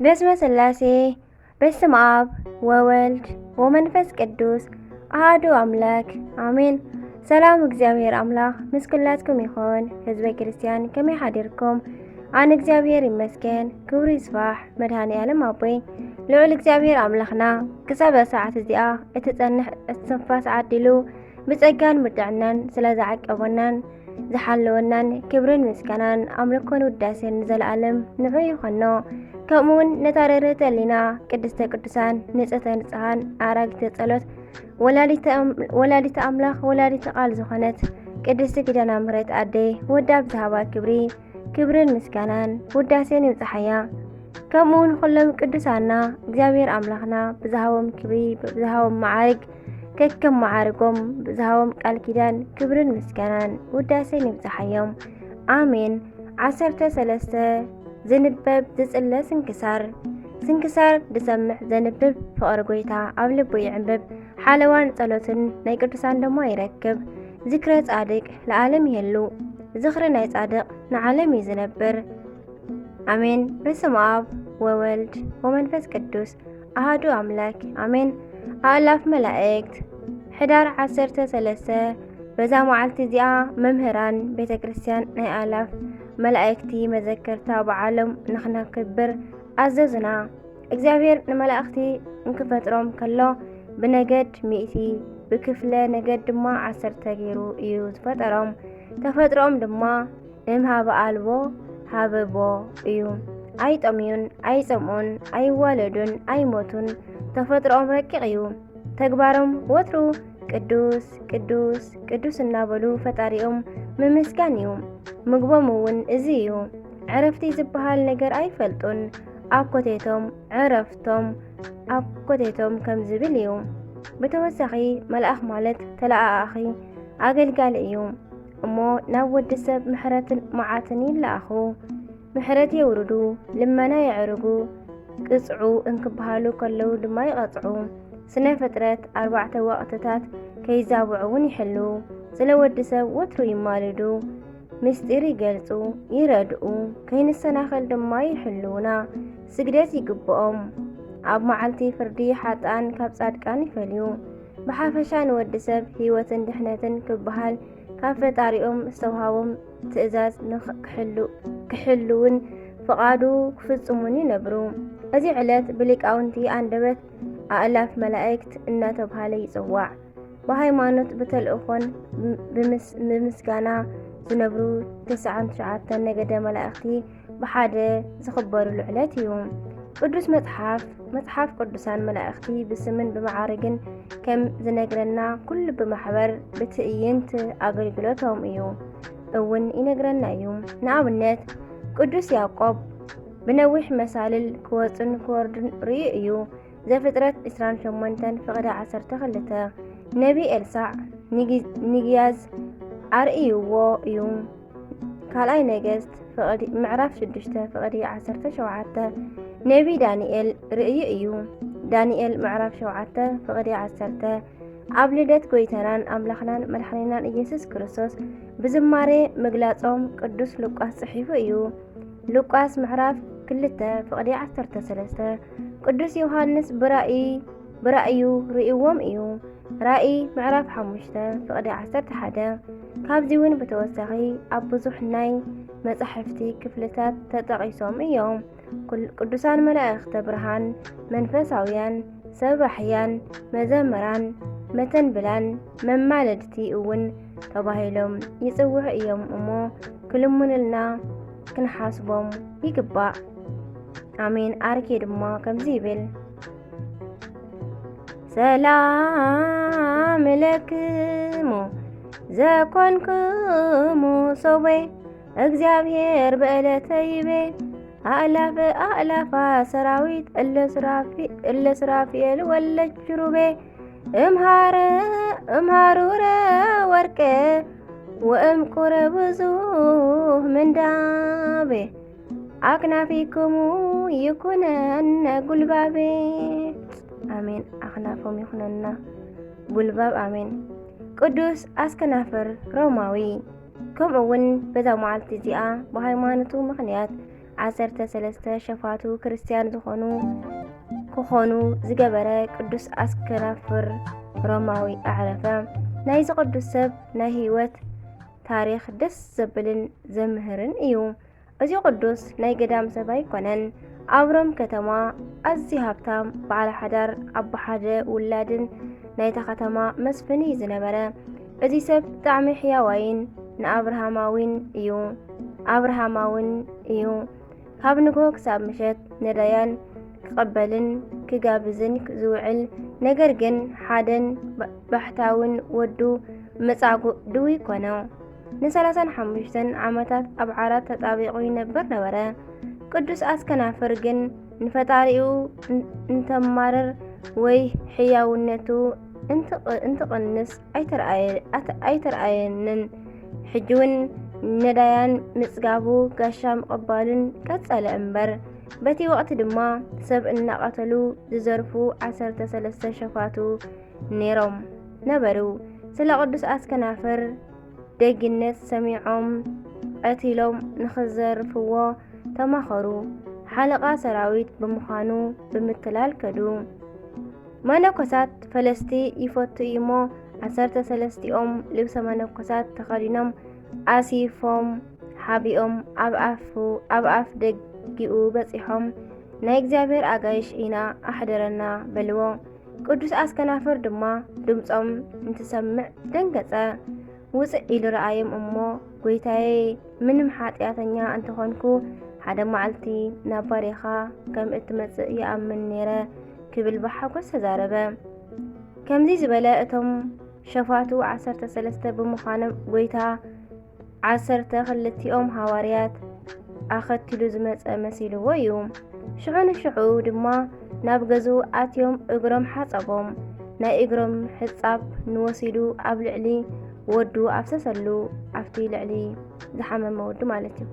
በስመ ስላሴ፣ በስመ ኣብ ወወልድ ወመንፈስ ቅዱስ ኣሃዱ ኣምላክ ኣሜን። ሰላም እግዚኣብሔር ኣምላክ ምስ ኩላትኩም ይኹን። ህዝበ ክርስትያን ከመይ ሓዲርኩም? ኣነ እግዚኣብሔር ይመስገን፣ ክብሩ ይስፋሕ መድኃኔ ዓለም ኣቦይ። ልዑል እግዚኣብሔር ኣምላኽና ክሳብ እዛ ሰዓት እዚኣ እትጸንሕ እስትንፋስ ዓዲሉ ብጸጋን ብጥዕናን ስለ ዝዓቀበናን ዝሓለወናን ክብርን ምስጋናን ኣምልኮን ውዳሴን ንዘለኣለም ንዑ ይኾኖ። ከምኡውን ነታ ርህርህቲ ህሊና ቅድስተ ቅዱሳን ንጽህተ ንጽሃን ኣራጊተ ጸሎት ወላዲተ ኣም-፣ ወላዲተ ኣምላኽ ወላዲተ ቃል ዝኾነት ቅድስቲ ኪዳነ ምሕረት ኣደይ ወዳ ብዝሃባ ክብሪ ክብርን ምስጋናን ውዳሴን ይብጽሓያ። ከምኡውን ኩሎም ቅዱሳና እግዚኣብሔር ኣምላኽና ብዝሃቦም ክብሪ ብዝሃቦም መዓርግ ከከም መዓርጎም ብዝሃቦም ቃል ኪዳን ክብርን ምስጋናን ውዳሴን ይብጽሓዮም። ኣሜን። ዓሰርተ ሰለስተ ዝንበብ ዝጽለ ስንክሳር። ስንክሳር ዝሰምዕ ዘንብብ ፍቕሪ ጐይታ ኣብ ልቡ ይዕንብብ። ሓለዋን ጸሎትን ናይ ቅዱሳን ድማ ይረክብ። ዝክረ ጻድቅ ለዓለም ይህሉ። ዝኽሪ ናይ ጻድቅ ንዓለም እዩ ዝነብር። ኣሜን። በስመ ኣብ ወወልድ ወመንፈስ ቅዱስ ኣሃዱ ኣምላክ ኣሜን። ኣእላፍ መላእክት። ሕዳር ዓሰርተ ሰለስተ በዛ መዓልቲ እዚኣ መምህራን ቤተ ክርስቲያን ናይ ኣእላፍ መላእክቲ መዘከርታ በዓሎም ንኽነክብር ኣዘዙና። እግዚኣብሔር ንመላእክቲ እንክፈጥሮም ከሎ ብነገድ ሚእቲ፣ ብክፍለ ነገድ ድማ ዓሰርተ ገይሩ እዩ ዝፈጠሮም። ተፈጥሮኦም ድማ እምሃበ ኣልቦ ሃበቦ እዩ። ኣይጠምዩን፣ ኣይጸምኡን፣ ኣይዋለዱን፣ ኣይሞቱን። ተፈጥሮኦም ረቂቕ እዩ። ተግባሮም ወትሩ ቅዱስ፣ ቅዱስ፣ ቅዱስ እናበሉ ፈጣሪኦም ምምስጋን እዩ። ምግቦም እውን እዚ እዩ። ዕረፍቲ ዝበሃል ነገር ኣይፈልጡን። ኣብ ኮቴቶም ዕረፍቶም ኣብ ኮቴቶም ከም ዝብል እዩ። ብተወሳኺ መልኣኽ ማለት ተለኣኣኺ ኣገልጋሊ እዩ። እሞ ናብ ወዲ ሰብ ምሕረትን መዓትን ይለኣኹ። ምሕረት የውርዱ፣ ልመና የዕርጉ፣ ቅጽዑ እንክበሃሉ ከለዉ ድማ ይቐጽዑ። ስነ ፍጥረት ኣርባዕተ ወቕትታት ከይዛብዑ እውን ይሕልዉ። ስለ ወዲ ሰብ ወትሩ ይማልዱ፣ ምስጢር ይገልጹ፣ ይረድኡ፣ ከይንሰናኸል ድማ ይሕልዉና። ስግደት ይግብኦም። ኣብ መዓልቲ ፍርዲ ሓጥኣን ካብ ጻድቃን ይፈልዩ። ብሓፈሻ ንወዲ ሰብ ህይወትን ድሕነትን ክበሃል ካብ ፈጣሪኦም ዝተውሃቦም ትእዛዝ ንኽ-፣ ክሕሉ-፣ ክሕልውን ፍቓዱ ክፍጽሙን ይነብሩ። እዚ ዕለት ብሊቃውንቲ ኣንደበት ኣእላፍ መላእክት እናተብሃለ ይጽዋዕ። ብሃይማኖት፣ ብተልእኾን ብምስ-፣ ብምስጋና ዝነብሩ ተስዓን ትሽዓተን ነገደ መላእኽቲ ብሓደ ዝኽበሩሉ ዕለት እዩ። ቅዱስ መጽሓፍ፣ መጽሓፍ ቅዱሳን መላእኽቲ ብስምን ብመዓርግን ከም ዝነግረና፣ ኩሉ ብማሕበር ብትዕይንት ኣገልግሎቶም እዩ እውን ይነግረና እዩ። ንኣብነት፣ ቅዱስ ያዕቆብ ብነዊሕ መሳልል ክወጽን ክወርድን ርእዩ እዩ። ዘፍጥረት ዕስራን ሸሞንተን ፍቕዲ ዓሰርተ ክልተ። ነቢ ኤልሳዕ ንጊ-፣ ንግያዝ ኣርእይዎ እዩ። ካልኣይ ነገስት ፍቕዲ፣ ምዕራፍ ሽዱሽተ ፍቕዲ ዓሰርተ ሸውዓተ። ነቢ ዳንኤል ርእዩ እዩ። ዳንኤል ምዕራፍ ሸውዓተ ፍቕዲ ዓሰርተ። ኣብ ልደት ጐይታናን ኣምላኽናን መድሓኒናን ኢየሱስ ክርስቶስ ብዝማሬ ምግላጾም ቅዱስ ሉቃስ ጽሒፉ እዩ። ሉቃስ ምዕራፍ ክልተ ፍቕዲ ዓሰርተ ሰለስተ። ቅዱስ ዮሃንስ ብራእይ፣ ብራእዩ ርእይዎም እዩ። ራእይ ምዕራፍ ሓሙሽተ ፍቕዲ ዓሰርተ ሓደ። ካብዚ እውን ብተወሳኺ ኣብ ብዙሕ ናይ መጻሕፍቲ ክፍልታት ተጠቒሶም እዮም። ኩል-፣ ቅዱሳን መላእኽተ ብርሃን፣ መንፈሳውያን፣ ሰባሕያን፣ መዘምራን፣ መተንብላን፣ መማለድቲ እውን ተባሂሎም ይጽውዑ እዮም እሞ፣ ክልምኑልና ክንሓስቦም ይግባእ። ኣሜን። ኣርኬ ድማ ከምዚ ይብል፣ ሰላም ለክሙ ዘኮንክሙ ሶበይ፣ እግዚኣብሔር በዕለተ ይቤ፣ ኣእላፍ ኣእላፋ ሰራዊት እለ ሱራፊ-፣ እለ ሱራፊኤል ወለ ኪሩቤ፣ እምሃረ-፣ እምሃሩረ ወርቀ ወእምቁረ ብዙህ ምንዳቤ፣ ኣክናፊክሙ ይኩነነ ጉልባቤ። ኣሜን። ኣኽናፎም ይኹነና ጉልባብ። ኣሜን። ቅዱስ ኣስከናፍር ሮማዊ። ከምኡ እውን በዛ መዓልቲ እዚኣ ብሃይማኖቱ ምኽንያት ዓሰርተ ሰለስተ ሸፋቱ ክርስትያን ዝኾኑ ክኾኑ ዝገበረ ቅዱስ ኣስከናፍር ሮማዊ ኣዕረፈ። ናይዚ ቅዱስ ሰብ ናይ ህይወት ታሪኽ ደስ ዘብልን ዘምህርን እዩ። እዚ ቅዱስ ናይ ገዳም ሰብ ኣይኮነን። ኣብ ሮም ከተማ ኣዝዩ ሃብታም፣ በዓል ሓዳር፣ ኣቦ ሓደ ውላድን ናይታ ከተማ መስፍን እዩ ዝነበረ። እዚ ሰብ ብጣዕሚ ሕያዋይን ንኣብርሃማዊን እዩ። ኣብርሃማውን እዩ። ካብ ንግሆ ክሳብ ምሸት ነዳያን ክቐበልን ክጋብዝን ዝውዕል፣ ነገር ግን ሓደን ባ-፣ ባሕታውን ወዱ መጻጉዕ ድውይ ኮነ። ንሰላሳን ሓሙሽተን ዓመታት ኣብ ዓራት ተጣቢቑ ይነብር ነበረ። ቅዱስ ኣስከናፍር ግን ንፈጣሪኡ እን-፣ እንተማርር ወይ ሕያውነቱ እንትቕ-፣ እንትቕንስ ኣይተርኣየ-፣ ኣት-፣ ኣይተርኣየንን። ሕጂ እውን ነዳያን ምጽጋቡ፣ ጋሻ ምቕባሉን ቀጸለ እምበር፣ በቲ ወቕቲ ድማ ሰብ እናቐተሉ ዝዘርፉ ዓሰርተ ሰለስተ ሸፋቱ ነይሮም ነበሩ። ስለ ቅዱስ ኣስከናፍር ደግነት ሰሚዖም ቀቲሎም ንኽዘርፍዎ ተማኸሩ። ሓለቓ ሰራዊት ብምዃኑ ብምትላል ከዱ። መነኮሳት ፈለስቲ ይፈቱ እዩሞ፣ ዓሰርተ ሰለስቲኦም ልብሰ መነኮሳት ተኸዲኖም፣ ኣሲፎም፣ ሓቢኦም ኣብ ኣፉ-፣ ኣብ ኣፍ ደጊኡ በጺሖም፣ "ናይ እግዚኣብሔር ኣጋይሽ ኢና፣ ኣሕድረና" በልዎ። ቅዱስ ኣስከናፍር ድማ ድምጾም እንትሰምዕ ደንገጸ። ውጽእ ኢሉ ረኣዮም እሞ፣ "ጐይታዬ፣ ምንም ሓጢኣተኛ እንተኾንኩ፣ ሓደ መዓልቲ ናብ ባሬኻ ከም እትመጽእ ይኣምን ነይረ" ክብል ብሓጎስ ተዛረበ። ከምዚ ዝበለ እቶም ሸፋቱ ዓሰርተ ሰለስተ ብምዃኖም፣ ጐይታ ዓሰርተ ክልቲኦም ሃዋርያት ኣኸቲሉ ዝመጸ መሲልዎ እዩ። ሽዑ ንሽዑ ድማ ናብ ገዝኡ ኣትዮም እግሮም ሓጸቦም። ናይ እግሮም ሕጻብ ንወሲዱ ኣብ ልዕሊ ወዱ ኣፍሰሰሉ፣ ኣብቲ ልዕሊ ዝሓመመ ወዱ ማለት እዩ።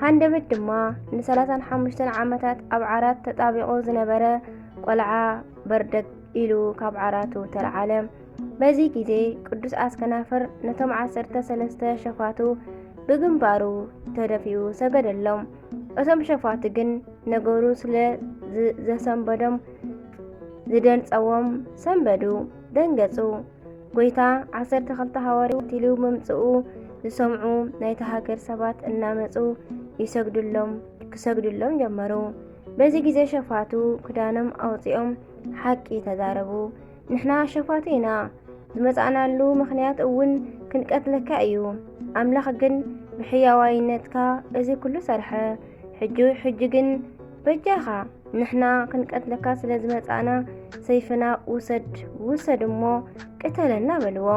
ሃንደበት ድማ ንሰላሳን ሓሙሽተን ዓመታት ኣብ ዓራት ተጣቢቑ ዝነበረ ቆልዓ በርደግ ኢሉ ካብ ዓራቱ ተልዓለ። በዚ ግዜ ቅዱስ ኣስከናፍር ነቶም ዓሰርተ ሰለስተ ሸፋቱ ብግንባሩ ተደፊኡ ሰገደሎም። እቶም ሸፋቱ ግን ነገሩ ስለ ዝ-፣ ዘሰንበዶም፣ ዝደንጸዎም ሰንበዱ፣ ደንገጹ። ጐይታ ዓሰርተ ክልተ ሃዋርያት ኢሉ ምምጽኡ ዝሰምዑ ናይታ ሃገር ሰባት እናመጹ ይሰግዱሎም፣ ክሰግዱሎም ጀመሩ። በዚ ግዜ ሸፋቱ ክዳኖም ኣውጺኦም ሓቂ ተዛረቡ። "ንሕና ሸፋቱ ኢና፣ ዝመጻእናሉ ምኽንያት እውን ክንቀትለካ እዩ። ኣምላኽ ግን ብሕያዋይነትካ እዚ ኩሉ ሰርሐ። ሕጂ፣ ሕጂ ግን በጃኻ፣ ንሕና ክንቀትለካ ስለ ዝመጻእና ሰይፍና ውሰድ፣ ውሰድ እሞ ቅተለና" በልዎ።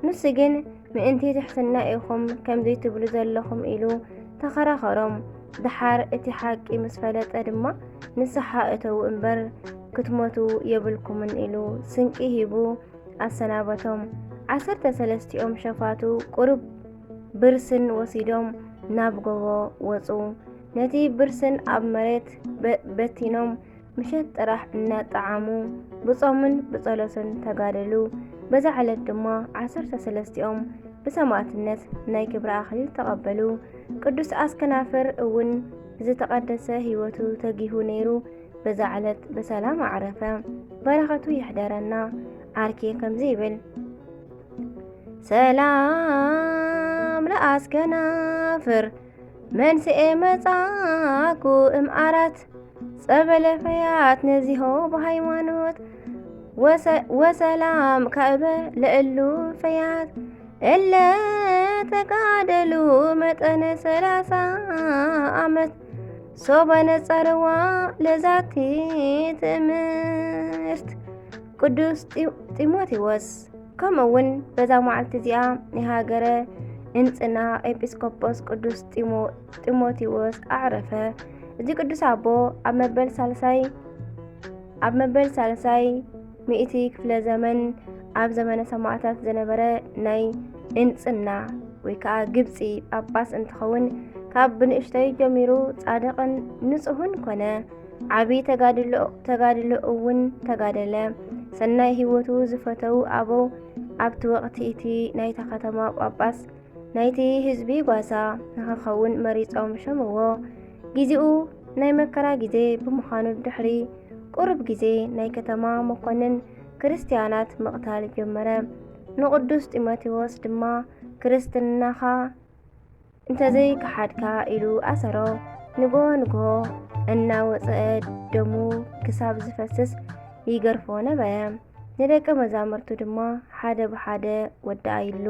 ንሱ ግን፣ "ምእንቲ ትሕትና ኢኹም ከምዚ ትብሉ ዘለኹም" ኢሉ ተኸራኸሮም። ደሓር እቲ ሓቂ ምስ ፈለጠ ድማ፣ "ንስሓ እተዉ እምበር ክትሞቱ የብልኩምን" ኢሉ ስንቂ ሂቡ ኣሰናበቶም። ዓሰርተ ሰለስቲኦም ሸፋቱ ቁሩብ ብርስን ወሲዶም ናብ ጎቦ ወጹ። ነቲ ብርስን ኣብ መሬት በ-፣ በቲኖም ምሸት ጥራሕ እናጠዓሙ ብጾምን ብጸሎትን ተጋደሉ። በዛ ዕለት ድማ ዓሰርተ ሰለስቲኦም ብሰማዕትነት ናይ ክብሪ ኣኽሊል ተቐበሉ። ቅዱስ ኣስከናፍር እውን ዝተቐደሰ ህይወቱ ተጊሁ ነይሩ። በዛ ዕለት ብሰላም ኣዕረፈ። በረኸቱ ይሕደረና። ዓርኬ ከምዚ ይብል። ሰላም ለኣስከናፍር መንስኤ መጻኩ እምኣራት ጸበለ ፈያት ነዚሆ ብሃይማኖት ወሰ-፣ ወሰላም ካእበ ለእሉ ፈያት እለ ተጋደሉ መጠነ ሰላሳ ዓመት ሶበ ነጸርዋ ለዛቲ ትእምርት ቅዱስ ጢ-፣ ጢሞቴዎስ። ከምኡ እውን በዛ መዓልቲ እዚኣ ናይ ሃገረ እንጽና ኤጲስቆጶስ ቅዱስ ጢሞ-፣ ጢሞቴዎስ ኣዕረፈ። እዚ ቅዱስ ኣቦ ኣብ መበል ሳልሳይ፣ ኣብ መበል ሳልሳይ ሚእቲ ክፍለ ዘመን ኣብ ዘመነ ሰማዕታት ዝነበረ ናይ እንጽና ወይ ከዓ ግብጺ ጳጳስ እንትኸውን፣ ካብ ብንእሽተይ ጀሚሩ ጻድቕን ንጹህን ኮነ። ዓቢ ተጋድሎ፣ ተጋድሎ እውን ተጋደለ። ሰናይ ህይወቱ ዝፈተዉ ኣበው ኣብቲ ወቕቲ እቲ ናይታ ከተማ ጳጳስ ናይቲ ህዝቢ ጓሳ ንኽኸውን መሪጾም ሸምዎ። ግዜኡ ናይ መከራ ግዜ ብምዃኑ፣ ድሕሪ ቁሩብ ግዜ ናይ ከተማ መኮንን ክርስትያናት ምቕታል ጀመረ። ንቅዱስ ጢሞቴዎስ ድማ፣ "ክርስትናኻ እንተዘይከሓድካ" ኢሉ ኣሰሮ። ንግሆ ንግሆ እናወጽአ ደሙ ክሳብ ዝፈስስ ይገርፎ ነበረ። ንደቀ መዛሙርቱ ድማ ሓደ ብሓደ ወደኣይሉ።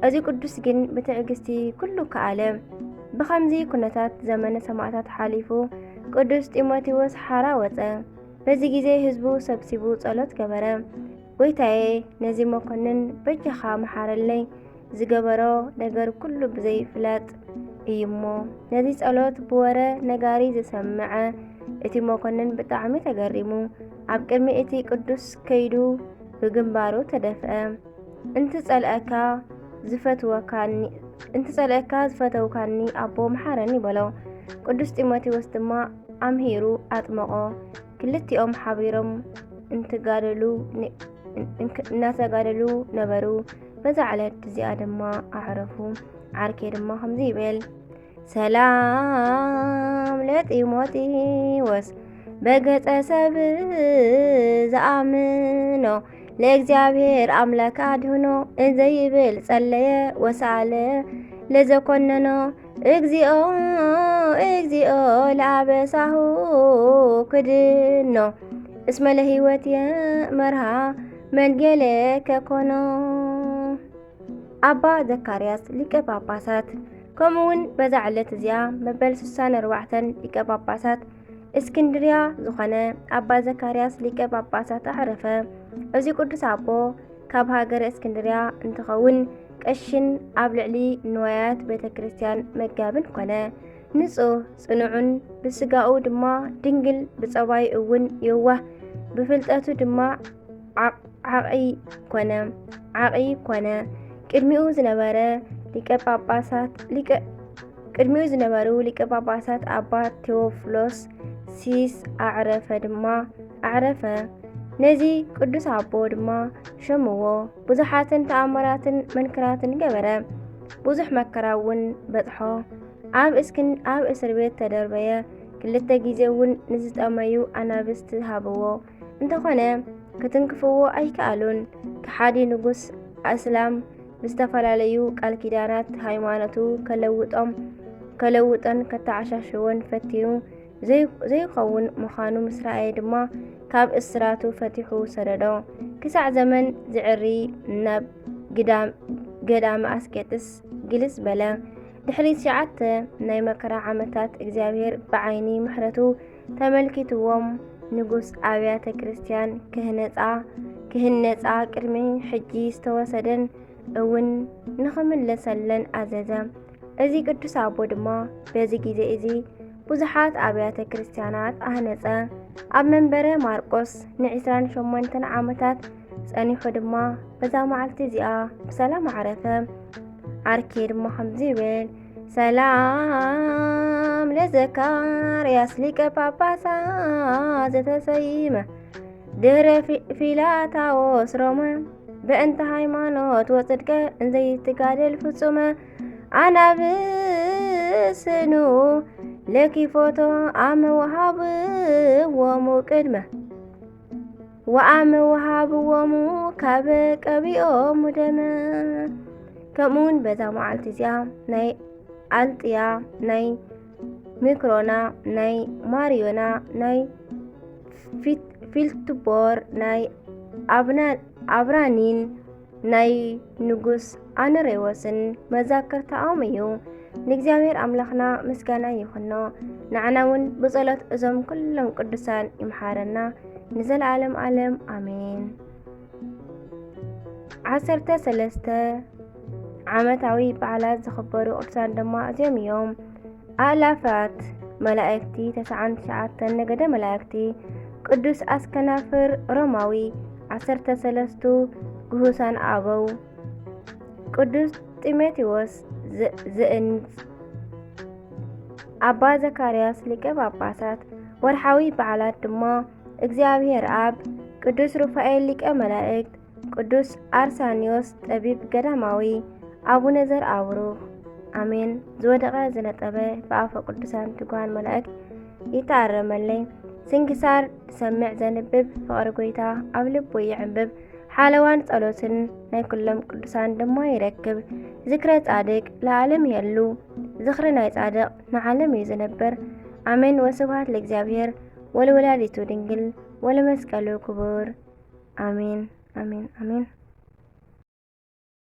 እዚ ቅዱስ ግን ብትዕግስቲ ኩሉ ከኣለ። ብኸምዚ ኩነታት ዘመነ ሰማዕታት ሓሊፉ፣ ቅዱስ ጢሞቴዎስ ሓራ ወጸ። በዚ ግዜ ህዝቡ ሰብሲቡ ጸሎት ገበረ። "ጎይታዬ፣ ነዚ መኮንን በጃኻ መሓረለይ፣ ዝገበሮ ነገር ኩሉ ብዘይፍለጥ እዩ እሞ።" ነዚ ጸሎት ብወረ ነጋሪ ዝሰምዐ እቲ መኮንን ብጣዕሚ ተገሪሙ፣ ኣብ ቅድሚ እቲ ቅዱስ ከይዱ ብግንባሩ ተደፍአ። "እንትጸልአካ ዝፈትወካኒ፣ እንትጸልአካ ዝፈተውካኒ ኣቦ መሓረኒ" በሎ። ቅዱስ ጢሞቴዎስ ድማ ኣምሂሩ ኣጥመቖ። ክልቲኦም ሓቢሮም እንትጋደሉ ን-፣ እንክ-፣ እናተጋደሉ ነበሩ። በዛ ዕለት እዚኣ ድማ ኣዕረፉ። ዓርኬ ድማ ከምዚ ይብል፣ "ሰላም ለጢሞቴዎስ በገጸ ሰብ ዘኣምኖ፣ ለእግዚኣብሔር ኣምላክ ኣድህኖ ዘይብል ጸለየ ወሰኣለ ለዘኮነኖ፣ እግዚኦ፣ እግዚኦ ለኣበሳሁ ክድኖ፣ እስመ ለህይወት የመርሃ መንገለ ከኮኖ።" ኣባ ዘካርያስ ሊቀ ጳጳሳት። ከምኡ እውን በዛ ዕለት እዚኣ መበል ስሳን ኣርባዕተን ሊቀ ጳጳሳት እስክንድርያ ዝኾነ ኣባ ዘካርያስ ሊቀ ጳጳሳት ኣዕረፈ። እዚ ቅዱስ ኣቦ ካብ ሃገረ እስክንድርያ እንትኸውን፣ ቀሽን ኣብ ልዕሊ ንዋያት ቤተ ክርስቲያን መጋብን ኮነ። ንጹህ፣ ጽኑዑን ብስጋኡ ድማ ድንግል፣ ብጸባዩ እውን የዋህ፣ ብፍልጠቱ ድማ ዓቕ-፣ ዓቒ ኮነ፣ ዓቒ ኮነ። ቅድሚኡ ዝነበረ ሊቀ ጳጳሳት፣ ሊቀ፣ ቅድሚኡ ዝነበሩ ሊቀ ጳጳሳት ኣባ ቴዎፍሎስ ሲስ ኣዕረፈ ድማ፣ ኣዕረፈ። ነዚ ቅዱስ ኣቦ ድማ ሸምዎ። ብዙሓትን ተኣምራትን መንክራትን ገበረ። ብዙሕ መከራ እውን በጽሖ። ኣብ እስክን-፣ ኣብ እስር ቤት ተደርበየ። ክልተ ግዜ እውን ንዝጠመዩ ኣናብስቲ ሃብዎ። እንተኾነ፣ ክትንክፍዎ ኣይከኣሉን። ከሓዲ ንጉስ ኣስላም ብዝተፈላለዩ ቃል ኪዳናት ሃይማኖቱ ከለውጦም፣ ከለውጦን ከተዓሻሽዎን ፈቲኑ፣ ዘይ-፣ ዘይኸውን ምዃኑ ምስ ረኣየ ድማ፣ ካብ እስራቱ ፈቲሑ ሰደዶ። ክሳዕ ዘመን ዝዕሪ ናብ ግዳም-፣ ገዳመ ኣስቄጥስ ግልስ በለ። ድሕሪ ትሽዓተ ናይ መከራ ዓመታት፣ እግዚኣብሔር ብዓይኒ ምሕረቱ ተመልኪትዎም፣ ንጉስ ኣብያተ ክርስቲያን ክህነጻ፣ ክህነጻ ቅድሚ ሕጂ ዝተወሰደን እውን ንኽምለሰለን ኣዘዘ። እዚ ቅዱስ ኣቦ ድማ በዚ ግዜ እዚ ብዙሓት ኣብያተ ክርስቲያናት ኣህነጸ። ኣብ መንበረ ማርቆስ ንዒስራን ሸሞንተን ዓመታት ጸኒሑ ድማ በዛ መዓልቲ እዚኣ ብሰላም ዓረፈ። ዓርኬ ድማ ከምዚ ይብል፣ ሰላም ለዘካርያስ ሊቀ ጳጳሳት ዘተሰይመ ድህረ ፊ-፣ ፊላታዎስ ሮመ፣ በእንተ ሃይማኖት ወጽድቀ እንዘይትጋደል ፍጹመ፣ ኣናብስኑ ለኪፎቶ ኣመ ወሃብዎሙ ቅድመ፣ ወኣመ ወሃብዎሙ ካበ ቀቢኦሙ ደመ። ከምኡውን በዛ መዓልቲ እዚኣ ናይ ኣልጥያ፣ ናይ ሚክሮና፣ ናይ ማርዮና፣ ናይ ፊት-፣ ፊልትቦር፣ ናይ ኣብና-፣ ኣብራኒን ናይ ንጉስ ኣነሬዎስን መዛክርታኦም እዩ። ንእግዚኣብሔር ኣምላኽና ምስጋና ይኹኖ። ንዓና እውን ብጸሎት እዞም ኩሎም ቅዱሳን ይምሓረና ንዘለዓለም ዓለም፣ ኣሜን። ዓሰርተ ሰለስተ ዓመታዊ በዓላት ዝኽበሩ ቅዱሳን ድማ እዚኦም እዮም። ኣእላፋት መላእክቲ፣ ተስዓን ትሽዓተን ነገደ መላእክቲ፣ ቅዱስ ኣስከናፍር ሮማዊ፣ ዓሰርተ ሰለስቱ ግሁሳን ኣበው፣ ቅዱስ ጢሞቴዎስ ዘ-፣ ዘእንጽ፣ ኣባ ዘካርያስ ሊቀ ጳጳሳት። ወርሓዊ በዓላት ድማ እግዚኣብሔር ኣብ፣ ቅዱስ ሩፋኤል ሊቀ መላእክት፣ ቅዱስ ኣርሳንዮስ ጠቢብ ገዳማዊ፣ ኣቡነ ዘርኣብሩኽ። ኣሜን። ዝወደቐ ዝነጠበ ብኣፈ ቅዱሳን ትጓን መላእክት ይተኣረመለይ። ስንክሳር ዝሰምዕ ዘንብብ ፍቕሪ ጎይታ ኣብ ልቡ ይዕንብብ። ሓለዋን ጸሎትን ናይ ኩሎም ቅዱሳን ድማ ይረክብ። ዝክረ ጻድቅ ለዓለም የሉ። ዝኽሪ ናይ ጻድቕ ንዓለም እዩ ዝነብር። ኣሜን። ወስብሐት ለእግዚኣብሔር ወለወላዲቱ ድንግል ወለመስቀሉ ክቡር። ኣሜን፣ ኣሜን፣ ኣሜን።